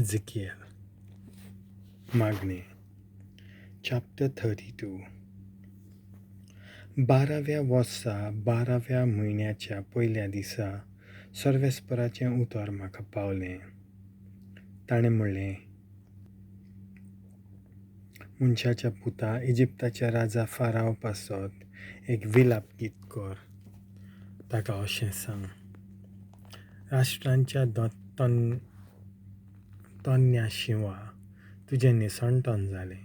Ezekiel. मागणें. Chapter 32. 12व्या वर्सा 12व्या म्हयन्याच्या पयल्या दिसा सर्वेस्पराचें उतर म्हाका पावलें. ताणें म्हणलें, मनशाच्या पुता, इजिप्ताच्या राजा फाराव पासत एक विलाप गीत कर. ताका अशें सांग, राष्ट्रांच्या तन्न्या शिंवा, तुजें निसणटन जालें.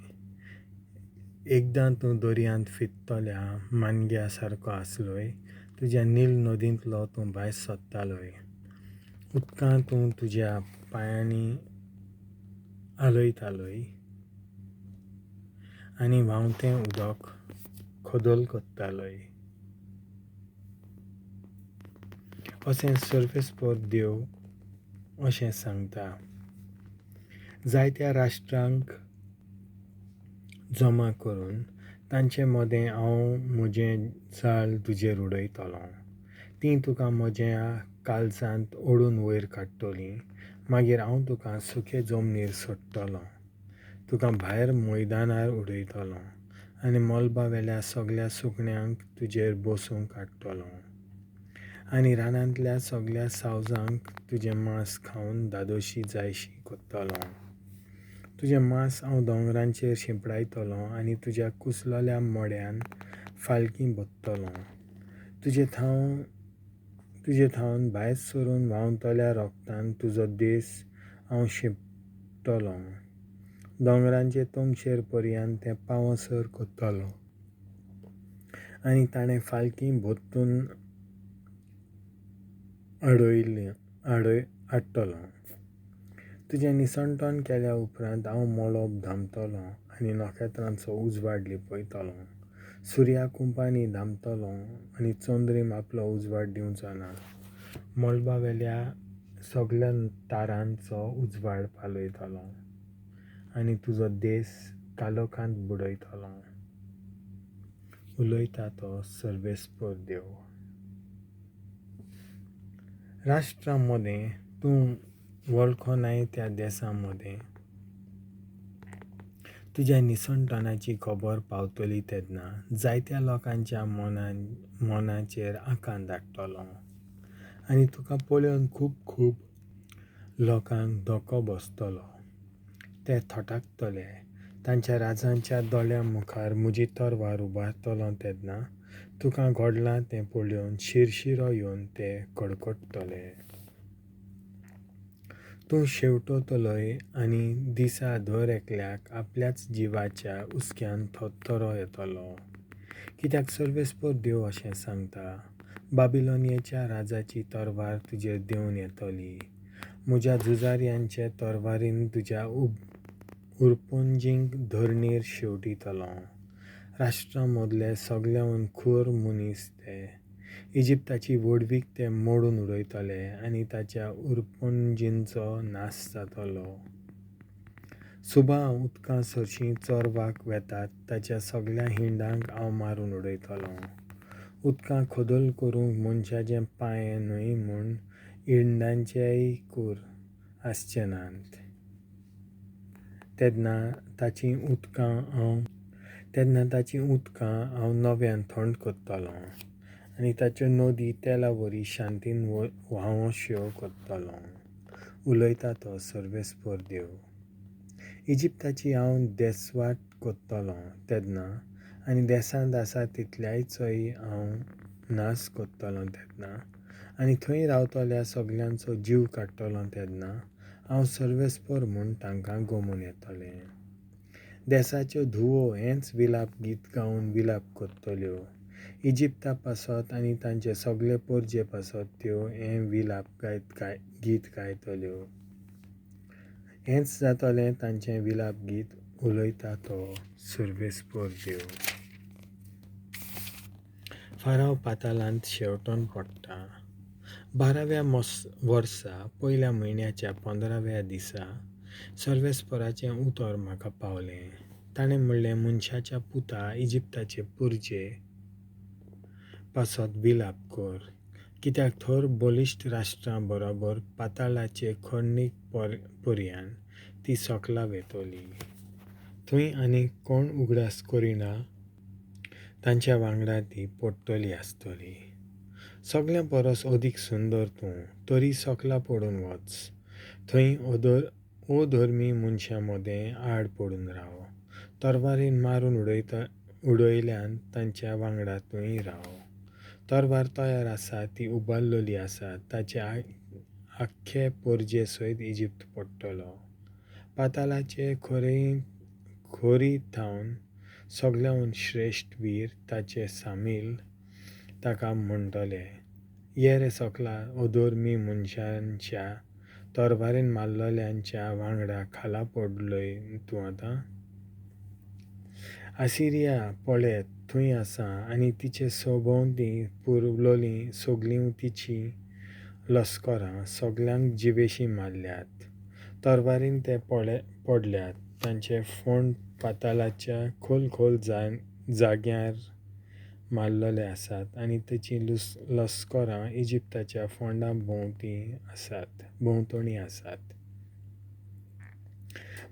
एकदां तूं दर्यांत फिरतल्या मानग्या सारको आसलोय. तुज्या नील नदींतलो तूं भायर सरतालोय. उदकां तूं तुज्या पांयांनी हालयतालोय आनी व्हांवतें उदक खदोल करतालोय. अशें सर्वेस्पर देव अशें सांगता, जायत्या राष्ट्रांक जमा करून तांचे मदें हांव म्हजें जाळ तुजेर उडयतलों. तीं तुका म्हज्या काळजांत ओडून वयर काडटलीं. मागीर हांव तुका सुके जमनीर सोडटलों. तुका भायर मैदानार उडयतलों आनी मळबा वेल्या सगल्या सुकण्यांक तुजेर बसूंक हाडटलों आनी रानांतल्या सगल्या सावजांक तुजें मांस खावन धादोशी जायशी करतलों. तुजें मांस हांव दोंगरांचेर शिंपडायतलों आनी तुज्या कुसलोल्या मड्यान फालकी भरतलों. तुजे थावन भायर सरून व्हांवतल्या रोगतान तुजो देस हांव शिंपतलों. दोंगरांचे तोंगशेर पर्यंत तें पावसर करतलो. आनी ताणें फालकी भरतून हाडटलो. तुजें निसणटन केल्या उपरांत हांव मळब धांपतलों आनी नखेत्रांचो उजवाड लिपयतलों. सुर्या कुंपांनी धांपतलो आनी चंद्रीम आपलो उजवाड दिवचो ना. मळबावेल्या सगल्या तारांचो उजवाड पालयतलो आनी तुजो देस कालोखांत बुडयतलो. उलयता तो सर्वेस्पर देव. राष्ट्रां मदें तूं वळखनाय त्या देसां मदें तुज्या निसणटनाची खबर पावतली तेन्ना जायत्या लोकांच्या मनाचेर आकांत हाडटलो आनी तुका पळोवन खूब खूब लोकांक धोको बसतलो. ते थटाकतले. तांच्या राजांच्या दोळ्यां मुखार म्हजी तरवार उबारतलो तेन्ना तुका घडलां तें पळोवन शिरशिरो येवन ते कडकडटले. तूं शेंवटतलोय आनी दिसा दर एकल्याक आपल्याच जिवाच्या हुस्क्यान थरथरो येतलो. कित्याक सर्वेस्पर देव अशें सांगता, बाबिलोनियेच्या राजाची तरवार तुजेर देंवन येतली. म्हज्या झुजाऱ्यांचे तरवारीन तुज्या उरपुंजींक धरणीर शेंवटितलों. राष्ट्रां मदले सगल्याहून खूर मनीस ते. इजिप्ताची व्हडवीक ते मोडून उडयतले आनी ताच्या उरपुंजींचो नाश जातलो. सुबां उदकां सरशीं चरवाक वेतात ताच्या सगल्या हिंडांक हांव मारून उडयतलों. उदकां खदोल करूंक मनशाचे पांये न्हय म्हूण हिंडांचेय कूर आसचे नात. तेन्ना ताचीं उदकां हांव नव्यान थंड करतलों आनी ताच्यो नदी तेला वरी शांतीन व्हांवश्यो करतलों. उलयता तो सर्वेस्पर देव. इजिप्ताची हांव देसवाट करतलों तेन्ना आनी देसांत आसा तितल्याचोय हांव नाश करतलों तेन्ना आनी थंय रावतल्या सगल्यांचो जीव काडटलों तेन्ना हांव सर्वेस्पर म्हूण तांकां गमून येतलें. देसाच्यो धुवो हेंच विलाप गीत गावन विलाप करतल्यो. इजिप्ता पासत आनी तांचे सगळे परजे पासत त्यो हें विलाप गीत गायतल्यो. हेंच जातलें तांचें विलाप गीत. उलयता तो सर्वेस्पर देव. फाराव पातालांत शेंवटून पडटा. 12व्या वर्सा पयल्या म्हयन्याच्या 15व्या दिसा सर्वेस्पराचें उतर म्हाका पावलें. ताणें म्हणलें, मनशाच्या पुता, इजिप्ताचे पुरजे पासत विलाप कर. कित्याक थोर बलिश्ट राश्ट्रां बरोबर पाताळाचे खणीक पर्यान ती सकला वेतली. थंय आनी कोण उगडास करिना तांच्या वांगडा ती पडटली आसतली. सगळ्यां परस अदीक सुंदर तूं, तरी सकला पडून वच. थंय अधर्मी मनशां मदें आड पडून राव. तरवारीन मारून उडयल्यान तांच्या वांगडा तूंय राव. तरवार तयार आसा, ती उबारलेली आसा, ताचे आख्खे परजे सयत इजिप्त पडटलो. पाताळाचे खोरी थावन सगळ्यांहून श्रेश्ठ वीर ताचे सामील ताका म्हणटले, ये रे सकला अधर्मी मनशांच्या तरवारीन मारलेल्यांच्या वांगडा खाला पडलोय तूं आतां. आसिरिया पळय थंय आसा आनी तिचे सभोंवती पुरवलोलीं सगळीं तिचीं लश्करां सगळ्यांक जिवेशीं मारल्यात. तरवारीन ते पडल्यात. तांचे फोंड पाताळाच्या खोल खोल जाग्यार मारलेले आसात आनी ताचीं लश्करां इजिप्ताच्या फोंडां भोंवतणी आसात.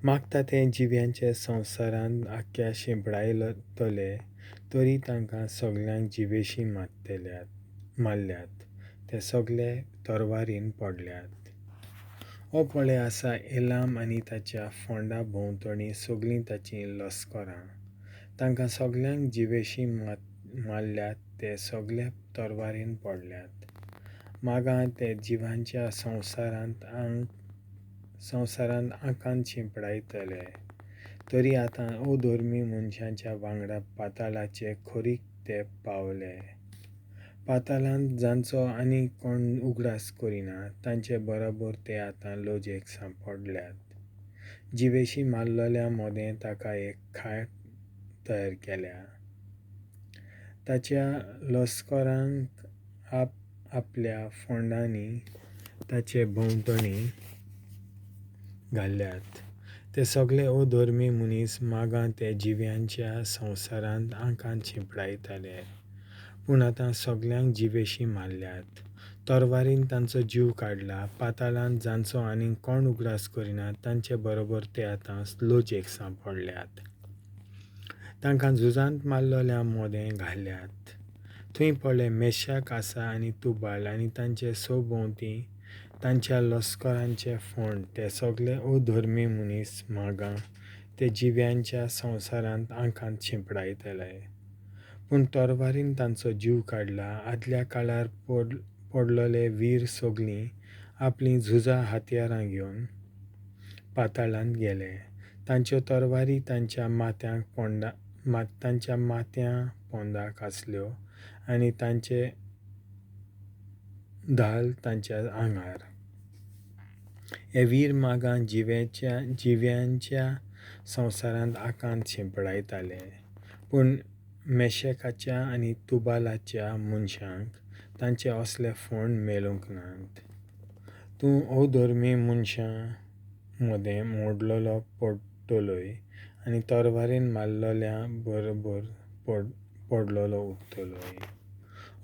मागता ते जिव्यांच्या संवसारांत आख्ख्या शिंपडायतले, तरी तांकां सगळ्यांक जिवेशीं मारल्यात. ते सगळे तरवारीन पडल्यात. हो पळय आसा एलाम आनी ताच्या फोंडा भोंवतणी सगळीं ताचीं लश्करां. तांकां सगळ्यांक जिवेशीं मारल्यात. ते सगळे तरवारीन पडल्यात. मागां ते जिवांच्या संवसारांत आंकांत शिंपडायतले, तरी आतां अधर्मी मनशांच्या वांगडा पाताळाचे खोरीक ते पावले. पाताळांत जांचो आनी कोण उगडास करिना तांचे बरोबर ते आतां लजेक सांपडल्यात. जिवेशीं मारलेल्या मदें ताका एक खाट तयार केल्या. ताच्या लश्करांक आपल्या फोंडांनी ताचे भोंवतणी घाल्यात. ते सगळे अधर्मी मनीस मागां ते जिव्यांच्या संवसारांत आंकांत शिंपडायताले, पूण आतां सगळ्यांक जिवेशीं मारल्यात. तरवारीन तांचो जीव काडला. पाताळांत जांचो आनी कोण उगडास करिना तांचे बरोबर ते आतां लजेक सांपडल्यात. तांकां झुजांत मारलेल्या मदें घाल्यात. थंय पळय मेशाक आसा आनी तुबाल आनी तांचे सभोंवती तांच्या लश्करांचे फोंड. ते सगळे अधर्मी मनीस मागां ते जिव्यांच्या संवसारांत आंकांत शिंपडायतले, पूण तरवारीन तांचो जीव काडला. आदल्या काळार पडलेले वीर सगळीं आपलीं झुजा हत्यारां घेवन पाताळांत गेले. तांच्यो तरवारी तांच्या माथ्या पोंदाक आसल्यो आनी तांचे धाल तांच्या आंगार. हे वीर मागां जिव्यांच्या संवसारांत आकांत शिंपडायताले, पूण मेशेकाच्या आनी तुबालाच्या मनशांक तांचे असले फोंड मेळूंक नात. तूं अधर्मी मनशां मदें मोडलेलो पडटलोय आनी तरवारीन मारलेल्या बरोबर पडलेलो उरतलोय.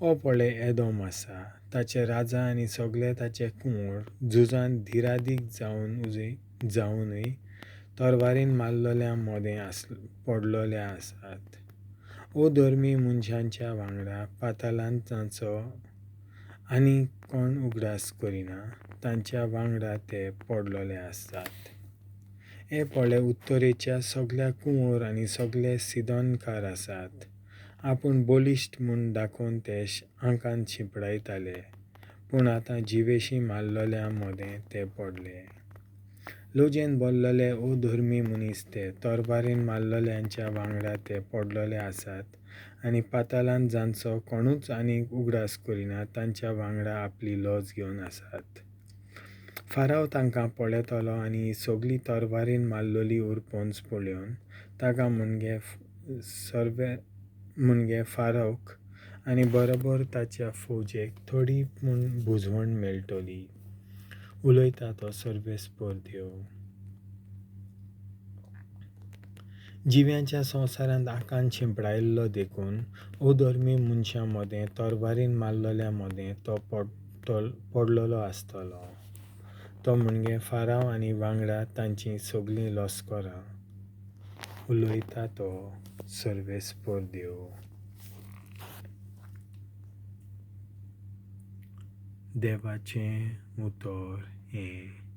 हो पळय एदोम आसा. ताचे राजा आनी सगळे ताचे कुंवर झुजांत धिरादीक जावनूय तरवारीन मारलेल्या मदें पडलेले आसात. अधर्मी मनशांच्या वांगडा पाताळांत तांचो आनी कोण उगडास करिना तांच्या वांगडा ते पडलेले आसात. हे पळय उत्तरेच्या सगळ्या कुंवर आनी सगळे सिदोनकार आसात. आपूण बलिश्ट म्हूण दाखोवन ते आंकांत शिंपडायताले, पूण आतां जिवेशीं मारलेल्या मदें ते पडले. लजेन भरलेले अधर्मी मनीस ते तरवारीन मारलेल्यांच्या वांगडा ते पडलेले आसात आनी पाताळांत जांचो कोणूच आनीक उगडास करिना तांच्या वांगडा आपली लज घेवन आसात. फाराव तांकां पळयतलो आनी सगळी तरवारीन मारलेली उरपोंच पळोवन ताका मुणगे फारावक आनी बरोबर ताच्या फौजेक थोडी म्हूण बुजवण मेळटली. उलयता तो सर्वेस्पर देव. जिव्यांच्या संवसारांत आकान शिंपडायल्लो देखून अधर्मी मनशां मदें तरवारीन मारलेल्या मदें तो पडलेलो आसतलो. तो म्हणजे फाराव आनी वांगडा तांचीं सगळीं लश्करां. उलयता तो सर्वेस्पर देव. देवाचें उतर हें.